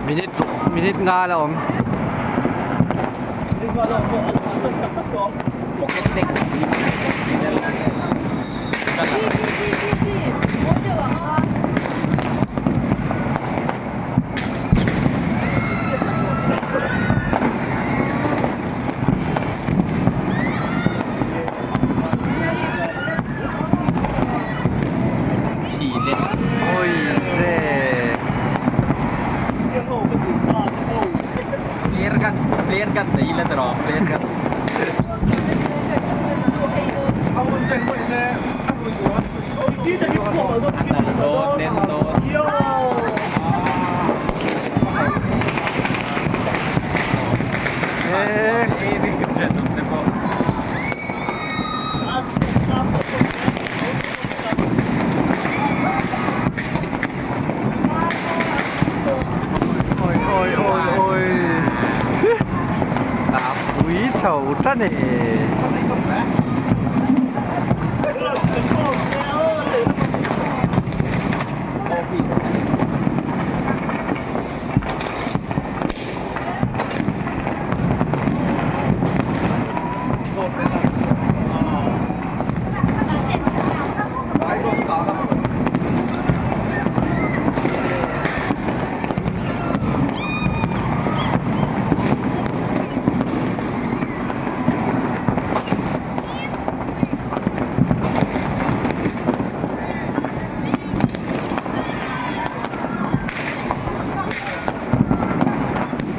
Minute ruk minute nga la awm. Pocket tax Thi le. Oi ze. Flare gun flare gun nei ila tiraw flare gun. A nal dawn nen dawn. Oi oi oi oi a pui chho tan e.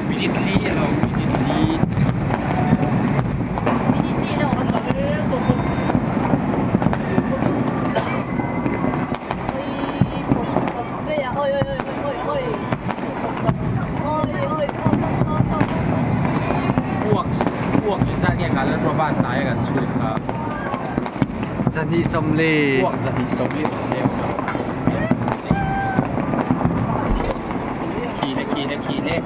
Minute li a lo minute li. Uak uak engzat nge kan la ruah van tlai a kan chhut kha. 240. Uak 240 awm leh awm a. Khi le khi le khi le.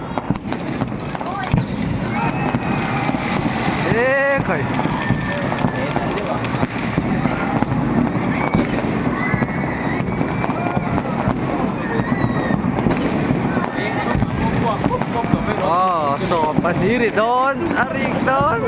E khai. Oh, so pahnih ri dawn a rik dawn.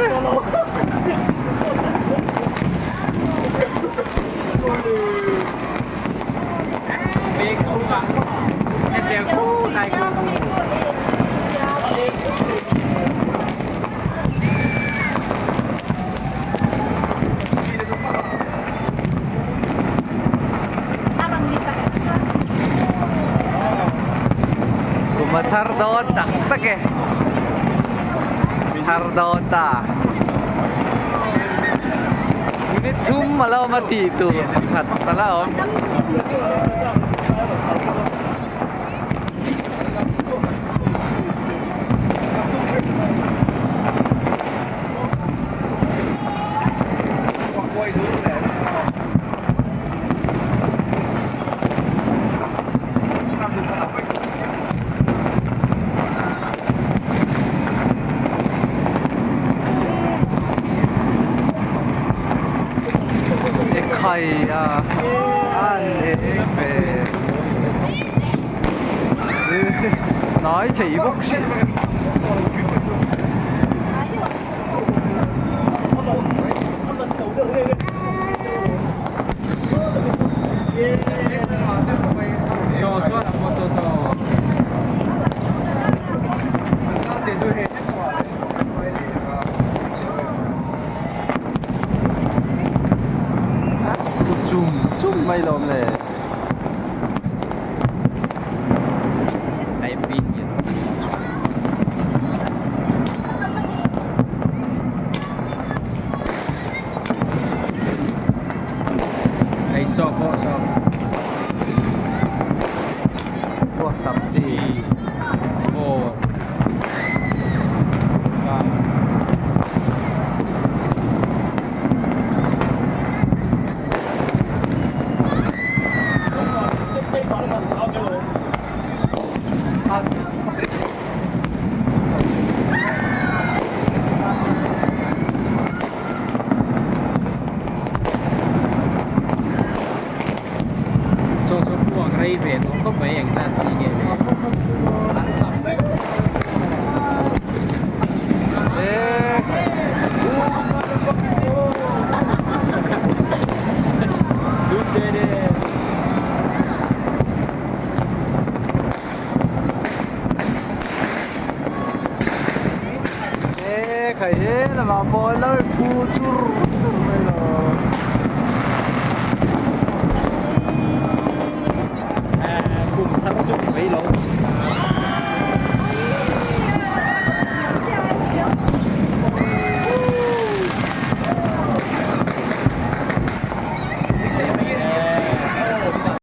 Kum a thar dawn tak tak e thar dawn ta minute thum a lo awm a tih tur pakhat a la awm. Ekhai a an ek ve hnai thei bawk si. Khu chum chum mai lawm le. Hei saw pawh saw. Puak tam chi. 3 4 5 Saw saw puak rei ve tawh khawp mai engzat chi nge le. khai he lamah pawh an lo in pu chur chur mai lo. Kum thar chu ni mai lo.